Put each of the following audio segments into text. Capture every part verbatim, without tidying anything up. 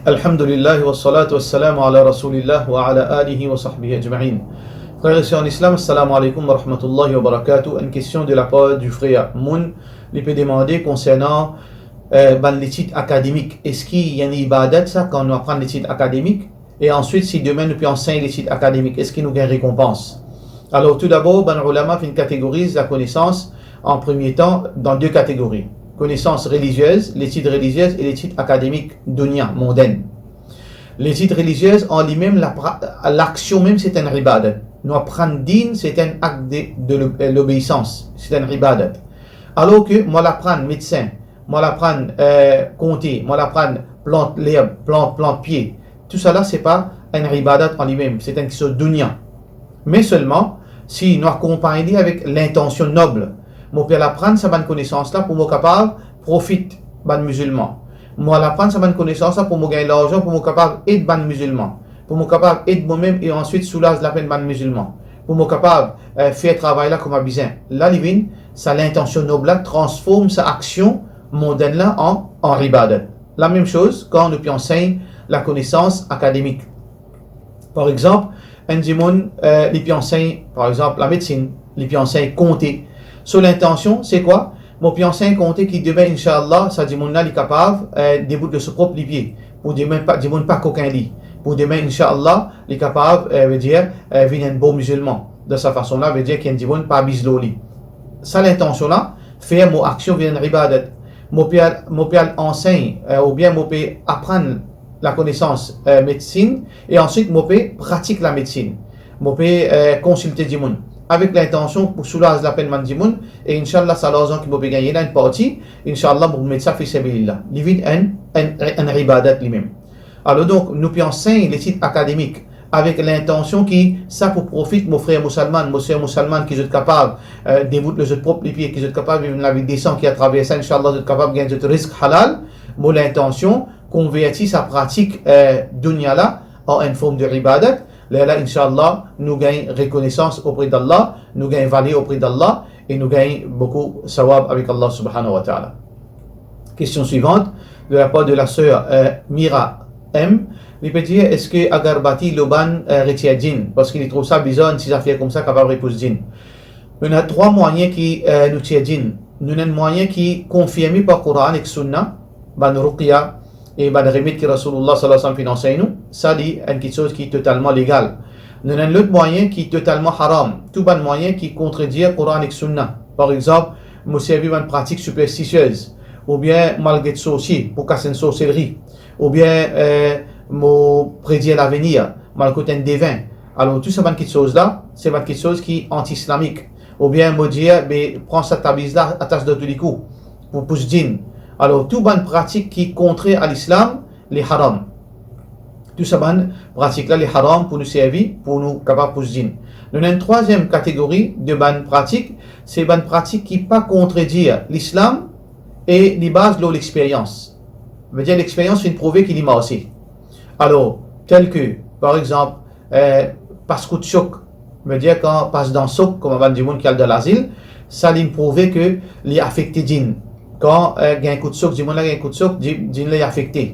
Alhamdulillah, wa salatu wa salam ala Rasulillah wa ala alihi wa sahbihi ajma'in. Frères et sœurs en islam, assalamu alaikum wa rahmatullahi wa barakatuh. Une question de la part du frère Moun, li pe demande concernant, euh, bann letid akademik. Eski li enn ibadat sa, kan nou aprann letid akademik? E answit, si demin nou pe ansegn letid akademik, eski nou gagn rekonpans? Alor, toudabor, bann oulama finn kategoriz lakonesans, an premie tan, dan de kategori. Konesans reliziez, letid reliziez e letid akademik, dunya, mondenn. Letid reliziez, an limem, lapra-, laksion mem, se enn ibadat. Nou aprann din, se enn akt de, de lob-, lobeisans, se enn ibadat. Alor ke mo al aprann medsin, mo al aprann, euh, konte, mo al aprann plant lerb, plant, plant pie, tousala, se pa enn ibadat an limem, se enn kiksoz dunya. Me selman, si nou akonpagn li avek lintansion nob, mo pe al aprann sa bann konesans la pou mo kapav profit bann mizilman. Mo al aprann sa bann konesans la pou mo gagn larzan, pou mo kapav ed bann mizilman, pou mo kapav ed momem e answit soulaz lapenn bann mizilman, pou mo kapav, euh, fer travay la kouma bizin. La, li vinn, sa lintansion nob la transform sa aksion mondenn la an, an ibadat. Lamem soz kan nou pe ansegn lakonesans akademik. Par exanp, enn dimoun, euh, li pe ansegn, par exanp, lamedsin, li pe ansegn konte. So lintansion, se kwa? Mo pe ansegn konte ki demin, inshallah, sa dimoun la, li kapav, euh, debout lor so prop lipie. Pou demin pa, dimoun pa kokin li. Pou demin, inshallah, li kapav, euh, vedir, euh, vinn enn bon mizilman. Dan sa fason la, vedir ki enn dimoun pa abiz lor li. Sa lintansion la, fer mo aksion vinn enn ibadat. Mo pe al, mo pe al ansegn, euh, oubien mo pe aprann lakonesans, euh, medsin, e answit mo pe pratik lamedsin. Mo pe, euh, konsilte dimoun avek lintansion pou soulaz lapenn bann dimoun, e inshallah, sa larzan ki mo pe gagne la, enn parti, inshallah, mo pou met sa fi sabilillah. Li vinn enn, enn, enn ibadat limem. Alor donk, nou pe ansegn letid akademik avek lintansion ki sa pou profit mo frer mousalman, mo ser mousalman, ki zot kapav, euh, debout lor zot prop lipie, ki zot kapav viv enn lavi desan, ki atraver sa, inshallah, zot kapav gagn zot risk halal. Mo lintansion konverti sa pratik, euh, dunya la an enn form de ibadat. Lerla, inshallah, nou gagn rekonesans opre d'Allah, nou gagn valer opre d'Allah, e nou gagn boukou sawab avek Allah subhanahu wa ta'ala. Question suivante, de la part de la sœur, euh, Mira M. Li pe dir, eski agarbati, lobann, euh, retir djinn? Parski li trouv sa bizar, enn ti zafer koumsa kapav repous djinn. Nou ena trwa mwayin ki, euh, nou tir djinn. Nou ena enn mwayin ki konfirme par Koran ek Sunna, bann ruqya e bann remed ki Rasoulullah sallallahu alayhi wa sallam finn ansegn nou, sa li enn kiksoz ki totalman legal. Nou ena enn lot mwayin ki totalman haram, tou bann mwayin ki kontredir Koran ek Sunna. Par exanp, mo servi bann pratik siperstisiez, oubien mo al get sorsie pou kas enn sorselri, oubien, euh, mo predir lavenir, mo al kot enn devin. Alor, tou sa bann kiksoz la, se bann kiksoz ki anti-islamik. Oubien mo dir, be, pran sa tabiz la, atas dan tou likou pou pous djinn. Alor, tou bann pratik ki kontrer a lislam, li haram. Tou sa bann pratik la, li haram pou nou servi, pou nou kapav pous djinn. Nou ena enn trwaziem kategori de bann pratik, se bann pratik ki pa kontredir lislam e li baz lor lexperyans. Vedir lexperyans finn prouve ki li marse. Alor, tel ke, par exanp, euh, pas kout sok, vedir kan pas dan sok, kouma bann dimoun ki al dan lazil, sa linn prouve ke li afekte djinn. Kan, euh, gagn kout sok, dimoun la gagn kout sok, dji-, djinn la afekte.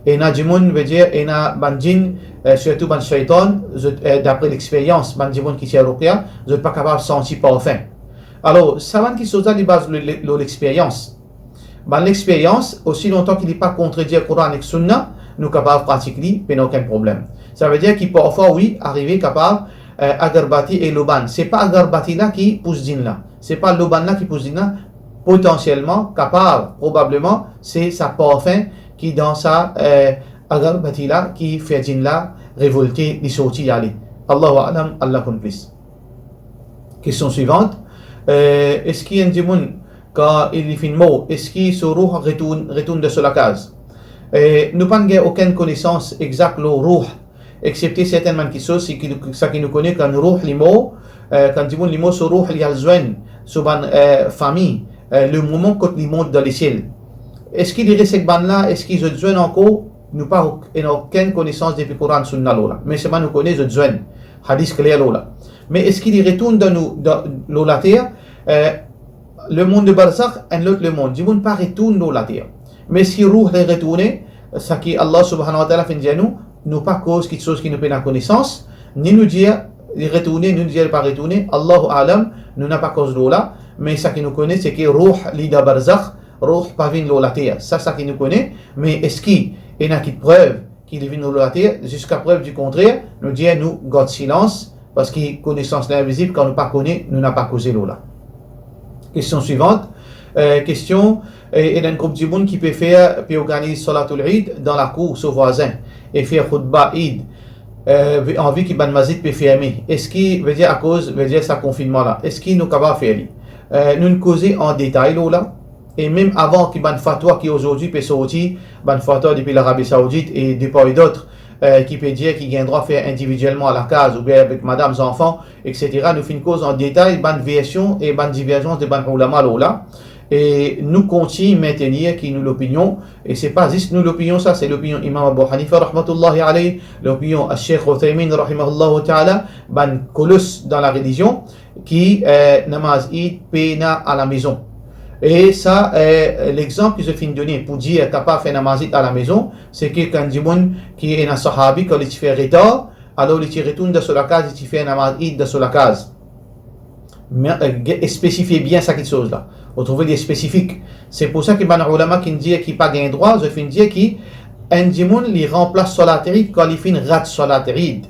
Ena dimoun, vedir, ena bann djinn, euh, sirtou bann shaytan, zot, euh, dapre lexperyans, bann dimoun ki tir ruqya, zot pa kapav santi parfin. Alor, sa bann kiksoz la, li baz lor, lor lexperyans. Bann lexperyans, osi lontan ki li pa kontredir Koran ek Sunna, nou kapav pratik li, pena okenn problem. Savedir ki parfwa, wi, arive kapav, euh, agarbati e lobann. Se pa agarbati la ki pous djinn la. Se pa lobann la ki pous djinn la. Potansielman, kapav, probableman, se sa parfin ki dan sa, euh, agarbati la ki fer djinn la revolte, li sorti, li ale. Allahu a'lam, Allah konn plis. Question suivante. Euh, eski enn dimoun, kan li finn mor, eski so rouh retourn, retourn dan so lakaz? E nou pa gagn okenn konesans exak lor rouh, exepte sertenn bann kiksoz, se ki, sa ki nou kone, kan rouh li mor, euh, kan dimoun li mor, so rouh li al zwenn so bann, euh, fami, euh, le moman kot li mont dan lesiel. Eski li res ek bann la? Eski zot zwenn ankor? Nou pa ok-, ena okenn konesans depi Koran, Sunna lor la. Me selman nou kone zot zwenn, hadis kler lor la. Me eski li retourn dan nou, dan, lor later? Euh, lemond de barzakh, enn lot lemond. Dimoun pa retourn lor later. Me eski rouh li retourne? Seki Allah subhanahu wa ta'ala finn dir nou, nou pa koz kiksoz ki nou pena konesans, ni nou dir li retourne, ni nou dir li pa retourne, Allahu a'lam, nou napa koz lor la, me seki nou kone, seki rouh li dan barzakh, rouh pa vinn lor later. Sa, seki nou kone, me eski ena kit prev ki li vinn lor later? Ziska prev di kontrer, nou dir nou gard silans, parski konesans la invizib, kan nou pa kone, nou napa koze lor la. Kestion swivant. Eh, kestion, eh, ena enn group dimoun ki pe fer, pe organiz Salatul Eid dan lakour so vwazin e fer khoutba Eid, eh, anvi ki bann masjid pe ferme. Eski, vedir akoz, vedir sa konfinnman la, eski nou kapav fer li? Eh, nou'nn koze an detay lor la. E mem avan ki bann fatwa ki azordi pe sorti, bann fatwa depi Larabi Saoudit e de part et d'autre, eh, ki pe dir ki gagn drwa fer individielman lakaz oubien avek madam, zanfan, et cetera. Nou finn koz an detay bann version e bann diverzans de bann oulama lor la. E nou kontign mentenir ki nou lopinion, e se pa zis nou lopinion sa, se lopinion Imam Abu Hanifa rahmatullahi alayh, lopinion Sheikh Uthaymin rahimahullahu ta'ala, bann kolos dan larelizion, ki, eh, namaz Eid pena alamezon. E sa, eh, lexanp ki zot finn done pou dir kapav fer namaz Eid alamezon, seki kan dimoun ki ena sahabi, kan li ti fer retar, alor li ti retourn dan so lakaz, li ti fer namaz Eid dan so lakaz. Me, eh, ge-, spesifie bien sa kiksoz la. Ou trouve li spesifik. Se pou sa ki bann oulama ki'nn dir ki pa gagn drwa, zot finn dir ki enn dimoun li ranplas salat Eid kan li finn rat salat Eid.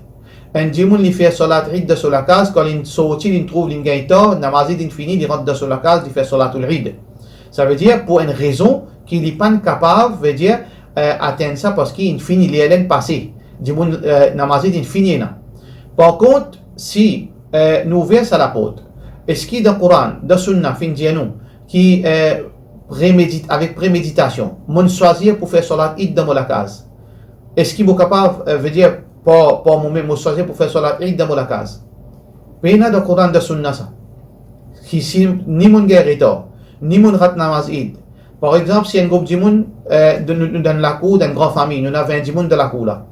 Enn dimoun li fer salat Eid dan so lakaz, kan li'nn sorti, li'nn trouv li'nn gagn tar, namaz Eid inn fini, li rant dan so lakaz, li fer Salatul Eid. Savedir pou enn rezon ki li pa'nn kapav, vedir, eh, atenn sa, parski inn fini, ler la inn pase. Dimoun, eh, namaz Eid inn fini ena. Par kont, si, eh, nou ouver sa laport, eski dan Koran, dan Sunna finn dir nou ki, eh, premedit-, avek premeditasion, mo'nn swazir pou fer salat Eid dan mo lakaz? Eski mo kapav, eh, vedir, par, par momem, mo swazir pou fer salat Eid dan mo lakaz? Pena dan Koran, dan Sunna sa. Ki si ni mo'nn gagn retar, ni mo'nn rat namaz Eid. Par exanp, si enn group dimoun, eh, de nou, nou dan lakour, dan enn gran fami, nou ena vin dimoun dan lakour la.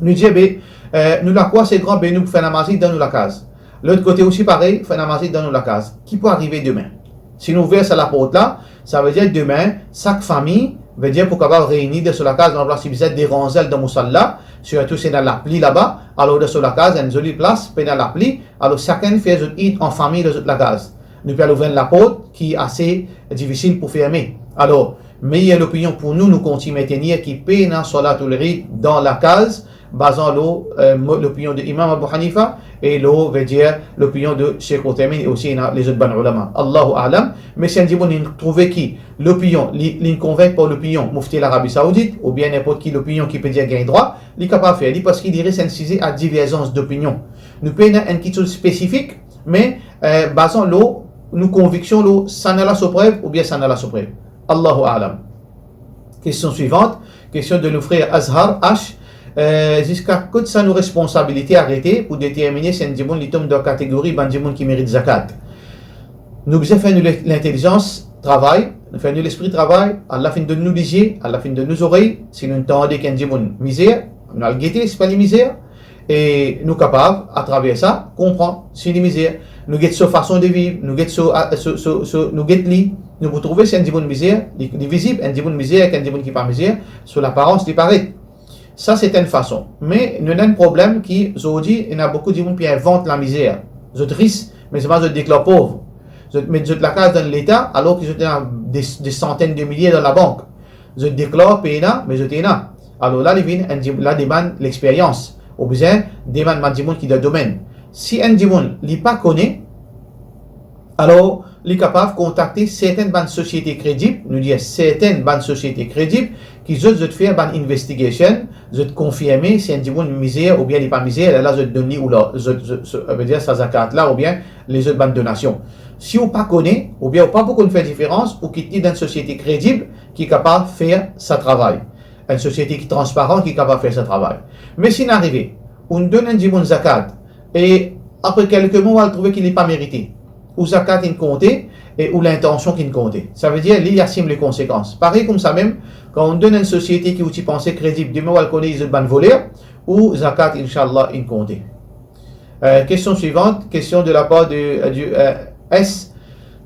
Nou dir, be, eh, nou lakour ase gran, be nou fer namaz Eid dan nou lakaz. Lot kote osi parey, fer namaz Eid dan nou lakaz. Ki pou arive demin? Si nou ouver sa laport la, savedir demin, sak fami, vedir pou kapav reyni dan so lakaz, dan laplas, li bizin deranz li dan mosala, sirtou si ena lapli laba, alor dan so lakaz, enn zoli plas, pena lapli, alor sakenn fer zot Eid an fami dan zot lakaz. Nou pe al ouver enn laport ki ase difisil pou ferme. Alor, meyer lopinion pou nou, nou kontign mentenir ki pena Salatul Eid dan lakaz, bazan lor, eh, mo-, lopinion de Imam Abu Hanifa e lor, vedir, lopinion de Sheikh Uthaymin e osi ena lezot bann oulama. Allahu a'lam. Me si enn dimoun inn trouve ki lopinion, li, li'nn konvink par lopinion Mufti Larabi Saoudit, oubien ninport ki lopinion ki pe dir gagn drwa, li kapav fer li, parski li res enn size a diverzans dopinion. Nou pena enn kiksoz spesifik, me, eh, bazan lor nou konviksion lor sannla so prev oubien sannla so prev. Allahu a'lam. Kestion swivant, kestion de nou frer Azhar H. Eh, ziska kot sa nou responsabilite arete pou determine si enn dimoun li tom dan kategori bann dimoun ki merit zakat? Nou bizin fer nou le-, lintelizans travay, nou fer nou lespri travay, Allah finn donn nou lizie, Allah finn donn nou zorey, si nou tande ki enn dimoun mizer, nou al gete, si pa li mizer, e nou kapav, atraver sa, konpran si li mizer. Nou get so fason de viv, nou get so, a, so, so, so, nou get li, nou pou trouve si enn dimoun mizer, li, li vizib, enn dimoun mizer ek enn dimoun ki pa mizer, so laparans li paret. Sa se enn fason. Me nou ena enn problem ki, zordi, ena boukou dimoun pe invant lamizer. Zot ris, me selman zot deklar pov. Zot met zot lakaz dan leta, alor ki zot ena de, de santenn de milie dan labank. Zot deklar pena, me zot ena. Alor la, li vinn enn dim-, la demann lexperyans. Ou bizin demann bann dimoun ki dan domenn. Si enn dimoun, li pa kone, alor, li kapav kontakte sertenn bann sosiete kredib, nou dir sertenn bann sosiete kredib, ki zot, zot fer bann investigation, zot konfirme si enn dimoun mizer oubien li pa mizer, lerla zot donn li ou la, zot, zot, zot, vedir sa zakat la oubien lezot bann donasion. Si ou pa kone, oubien ou pa pou konn fer diferans, ou kit li dan enn sosiete kredib ki kapav fer sa travay. Enn sosiete ki transparan, ki kapav fer sa travay. Me si inn arive, ou'nn donn enn dimoun zakat, e apre kelke mwa, ou al trouve ki li pa merite, ou zakat inn konte, e ou lintansion ki'nn konte. Savedir, li, li asim le konsekans. Parey koumsa mem, kan ou'nn donn enn sosiete ki ou ti panse kredib, demin ou al kone zot bann voler, ou zakat, inshallah, inn konte. Euh, kestion swivant, kestion de la par de, euh, du, euh, S.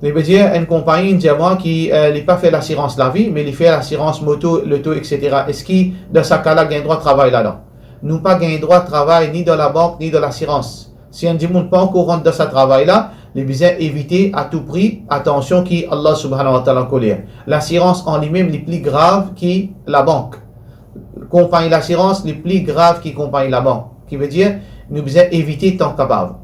Li ve dir, enn konpagni inn dir mwa ki, eh, li pa fer lasirans lavi, me li fer lasirans moto, loto, et cetera. Eski dan sa ka la gagn drwa travay ladan? Nou pa gagn drwa travay ni dan labank, ni dan lasirans. Si enn dimoun pa ankor rant dan sa travay la, li bizin evite a tou pri. Atansion ki Allah Subhanahu wa Ta'ala ankoler. Lasirans an limem li pli grav ki labank. Konpagni lasirans li pli grav ki konpagni labank. Ki ve dir, nou bizin evite tan kapav.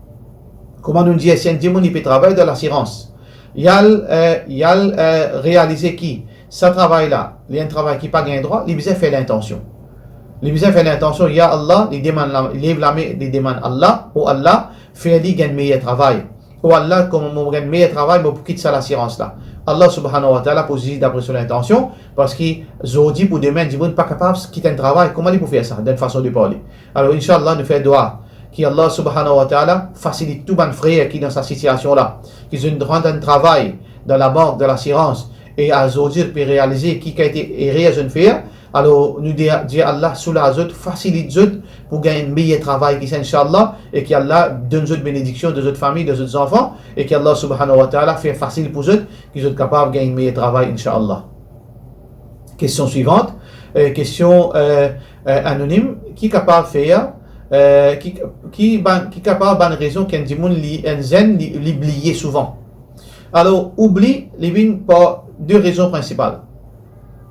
Kouma nou dir, si enn dimoun li pe travay dan lasirans, li al, eh, li al, eh, realize ki sa travay la, li enn travay ki pa gagn drwa, li bizin fer lintansion. Li bizin fer lintansion, ya Allah, li demann la, li lev lame, li demann Allah, o Allah, fer li gagn meyer travay. O Allah, kouma mo gagn meyer travay, mo pou kit sa lasirans la. Allah Subhanahu wa Ta'ala pou ziz dapre so lintansion, parski zordi pou demin, dimoun pa kapav kit enn travay. Kouma li pou fer sa, dan enn fason de parle? Alor, inshallah, nou fer dwa ki Allah Subhanahu wa Ta'ala fasilit tou bann frer ki dan sa sitiasion la, ki zot rant enn travay dan labank, dan lasirans, e azordi zot pe realize ki kalite erer zot fer. Alor, nou dir, dir Allah soulaz zot, fasilit zot pou gagn enn meyer travay ki sa, inshallah, e ki Allah donn zot benediksion dan zot fami, dan zot zanfan, e ki Allah Subhanahu wa Ta'ala fer fasil pou zot, ki zot kapav gagn enn meyer travay, inshallah. Kestion swivant, eh, kestion, eh, eh, anonim, ki kapav fer, eh, ki, ki bann, ki kapav bann rezon ki enn dimoun li, enn zenn li, li bliye souvan? Alor, oubli, li vinn par de rezon prinsipal.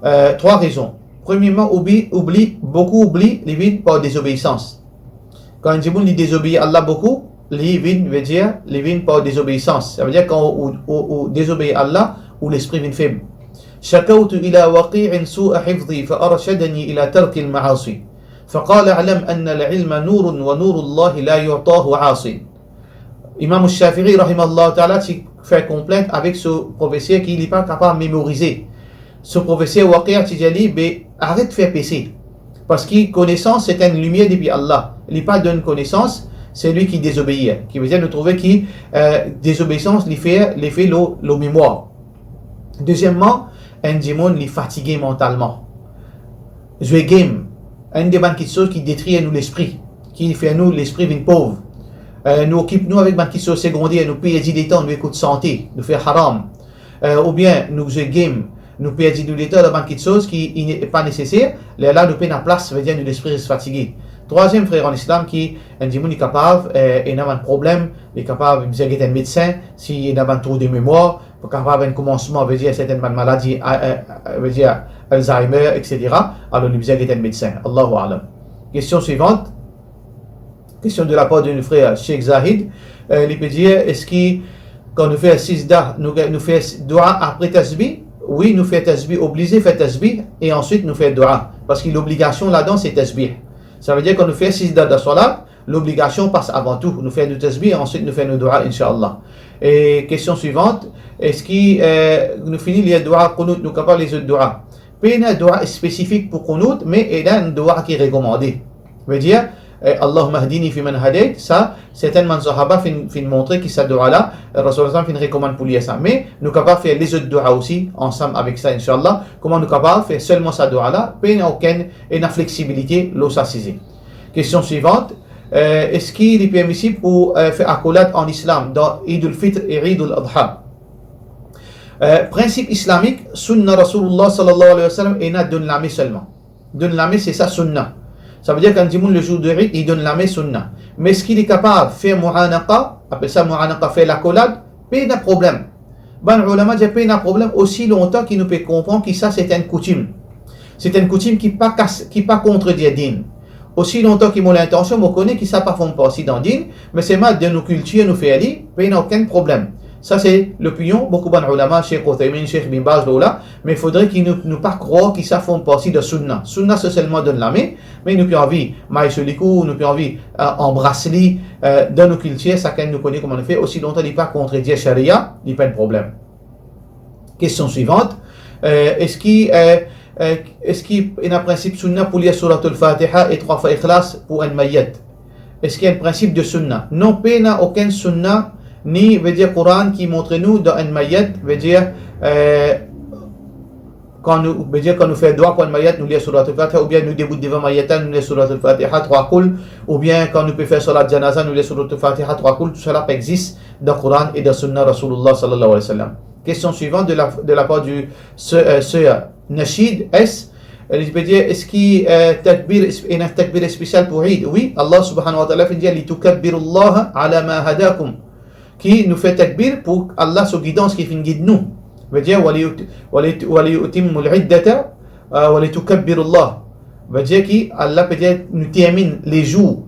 Eh, trwa rezon. Premierman, oubli, oubli, boukou oubli, li vinn par dezobeisans. Kan enn dimoun li dezobeir Allah boukou, li vinn, ve dir, li vinn par dezobeisans. Sa ve dir kan ou, ou, ou, ou dezobeir Allah, ou lespri vinn feb. شكوت إلى وكيع سوء حفظي فأرشدني إلى ترك المعاصي. فقال: اعلم أن العلم نور ونور الله لا يعطاه عاص. Imam Shafi'i, rahimahullah ta'ala, ti fer konplint avek so profeser ki li pa kapav memorize. So profeser Waqi' ti dir li, be, aret fer pese. Parski konesans, se enn limier depi Allah. Li pa donn konesans selwi ki dezobeir. Ki ve dir, nou trouve ki, eh, dezobeisans, li fer lefe lor, lor memwar. Dezieman, enn dimoun, li fatige mantalman. Zwe game, enn de bann kitsoz ki detrir nou lespri, ki fer nou lespri vinn pov. Eh, nou okip nou avek bann kitsoz segonder, nou perdi letan, nou ekout sante, nou fer haram. Eh, oubien nou zwe game, nou perdi nou letan dan bann kitsoz ki ine-, pa neseser, lerla nou pena plas, ve dir nou lespri res fatige. Trwaziem, frer an Islam, ki enn dimoun li kapav, eh, ena bann problem, li kapav bizin get enn medsin, si ena bann trou de memwar, pou kapav enn koumansman, ve dir sertenn bann maladi, a, a, a, ve dir Alzheimer, et cetera. Alor, li bizin get enn medsin. Allahu a'lam. Kestion swivant. Kestion de la par de nou frer Sheikh Zahid. Eh, li pe dir, eski kan nou fer sijda, nou, nou fer dua apre tasbih? Wi, nou fer tasbih, oblize fer tasbih, e answit nou fer dua. Parski lobligasion ladan, se tasbih. Sa ve dir, kan nou fer sijda dan swalat, lobligasion pas avan tou. Nou fer nou tasbih, answit nou fer nou dua, inshallah. E kestion swivant, eski, eh, nou fini lir dua qunut, nou kapav lir zot dua? Pena dua spesifik pou qunut, me ena enn dua ki rekomande. Ve dir, eh, Allahumma hdini fi man hadayt, sa, sertenn bann sahaba finn, finn montre ki sa dua la, Rasoul sallallahu alayhi wa sallam finn rekomann pou lir sa. Me nou kapav fer lezot dua osi ansam avek sa, inshallah. Kouma nou kapav fer selman sa dua la? Pena okenn, ena fleksibilite lor sa size. Kestion swivant, eh, eski li permisib pou, eh, fer akolad an Islam dan Eid al-Fitr e Eid al-Adha? Eh, prinsip islamik, sunna Rasoulullah sallallahu alayhi wa sallam, ena donn lame selman. Donn lame, se sa sunna. Sa ve dir kan dimoun le zour de Eid, li donn lame, sunna. Me eski li kapav fer mu'anaqa, apel sa mu'anaqa, fer lakolad? Pena problem. Bann ulama dir pena problem osi lontan ki nou pe konpran ki sa se enn koutim. Se enn koutim ki pa kas-, ki pa kontredir din. Osi lontan ki mo lintansion, mo kone ki sa pa form parti dan din, me selman dan nou kiltir nou fer li, pena okenn problem. Sa se lopinion boukou bann ulama, Sheikh Uthaymin, Sheikh Bin Baz, lor la, me fodre ki nou, nou pa krwar ki sa form parti dan sunna. Sunna se selman donn lame, me nou pe anvi may so likou, nou pe anvi, eh, anbras li, eh, dan nou kiltir, sakenn nou kone kouma nou fer, osi lontan li pa kontredir sharia, li pa enn problem. Kestion swivant, eh, eski, eh, eh, eski ena prinsip sunna pou lir Souratul Fatiha e trwa fwa Ikhlas pou enn mayet? Eski enn prinsip de sunna? Non, pena okenn sunna, ni, ve dir, Koran ki montre nou dan enn mayet, ve dir, eh, Kan nou, vedir kan nou fer doua pou enn mayit, nou lir Suratul Fatiha, oubien nou debout devan mayit la, nou lir Suratul Fatiha, trwa koul, oubien kan nou pe fer salat janaza, nou lir Suratul Fatiha, trwa koul, tousala pa exist dan Koran e dan Sunna Rasoulillah sallallahu alayhi wa sallam. Kestion swivan de la, de la par di ser, euh, ser Nashid S, euh, li pe dir, eski, euh, takbir, ena takbir spesial pou Eid? Wi, Allah subhanahu wa ta'ala finn dir, "Litukabbirullaha ala ma hadakum." Ki nou fer takbir pou Allah so gidans ki finn gid nou. Vedir, "Wali, wali, wali utimmul iddata, euh, wali tukabbirullah." Vedir ki Allah pe dir nou terminn lezour,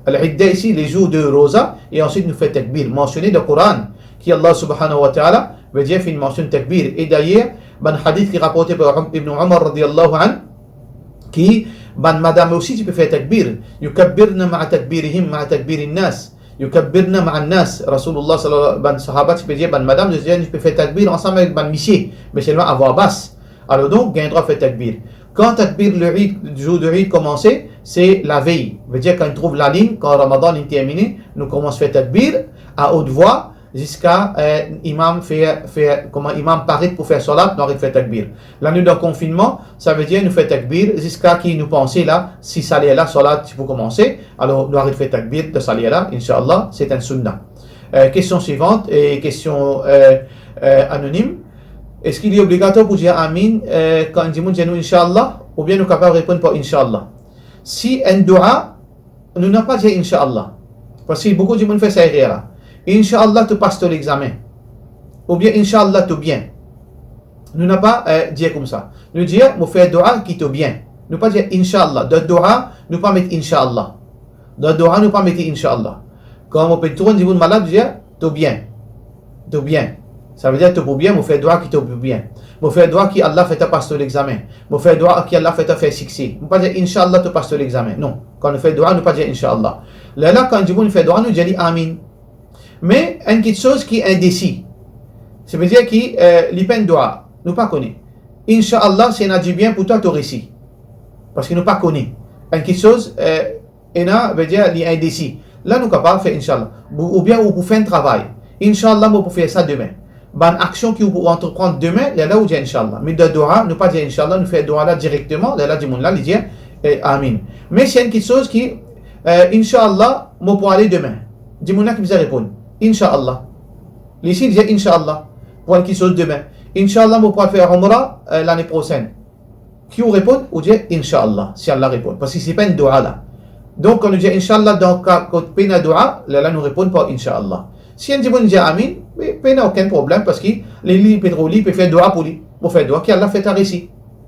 al-idda isi, lezour de roza, e answit nou fer takbir. Mansione dan Koran ki Allah subhanahu wa ta'ala, vedir finn mansionn takbir. E dayer, bann hadith ki raporte par Ibn Umar radiyallahu anhu, ki bann madam osi ti pe fer takbir. Yukabbirna ma'a takbirihim, ma'a takbirin nas. Yukabbirna ma'an nas. Rasoulillah sallallahu, bann sahaba ti pe dir, bann madam, zot ti pe fer takbir ansam avek bann misie, me selman avwa bas. Alor donk, gagn drwa fer takbir. Kan takbir le Eid, zour de Eid koumanse, se lavey. Vedir kan li trouv lalinn, kan Ramadan inn termine, nou koumans fer takbir a haute voix, ziska, euh, imam fer, fer, kouma imam paret pou fer salat, nou aret fer takbir. La nou dan konfinnman, savedir nou fer takbir ziska ki nou panse la, si sa ler la salat ti pou koumanse, alor nou aret fer takbir dan sa ler la, inshallah, se enn sunna. Euh, kestion swivan, e kestion, euh, euh, anonim. Eski li obligatwar pou dir amin, euh, kan dimoun dir nou inshallah, oubien nou kapav reponn par inshallah? Si enn doua, nou napa dir inshallah. Parski boukou dimoun fer sa erer la. Inshallah, to pas to lexamen. Oubien inshallah, to bien. Nou napa, euh, dir koumsa. Nou dir, mo fer doua ki to bien. Nou pa dir inshallah. Dan doua, nou pa met inshallah. Dan doua, nou pa mete inshallah. Kan mo pe trouv enn dimoun malad, mo dir, to bien. To bien. Savedir to pou bien, mo fer doua ki to pou bien. Mo fer doua ki Allah fer twa pas to lexamen. Mo fer doua ki Allah fer twa fer sikse. Mo pa dir, inshallah, to pas to lexamen. Non. Kan nou fer doua, nou pa dir, inshallah. Lerla, kan dimoun fer doua, nou dir li, amin. Me enn kiksoz ki endesi. Savedir ki, euh, li pa enn doua. Nou pa kone. Inshallah, si ena dibien pou twa, to resi. Parski nou pa kone. Enn kiksoz, euh, ena, vedir li endesi. La nou kapav fer inshallah. Ou, oubien ou pou fer enn travay. Inshallah, mo pou fer sa demin. Bann aksion ki ou pou antreprann demin, lerla ou dir inshallah. Me dan doua, nou pa dir inshallah, nou fer doua la direkteman, lerla dimoun la, li dir, eh, amin. Me si enn kiksoz ki, eh, inshallah, mo pou ale demin. Dimoun la ki bizin reponn, inshallah. Li si li dir inshallah, pou enn kiksoz demin. Inshallah, mo pou al fer Umra, eh, lane prosenn. Ki ou reponn, ou dir, inshallah, si Allah reponn. Parski se pa enn doua la. Donk, kan nou dir inshallah, dan ka kot pena doua, lerla nou reponn par inshallah. Si enn dimoun dir amin, me pena okenn problem, parski li, li pe trouv li, li pe fer doua pou li. Mo fer doua ki Allah fer twa resi.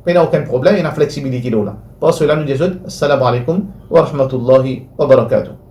Pena okenn problem, ena fleksibilite lor la. Par sela, nou dir zot, assalamu alaikum wa rahmatullahi wa barakatuh.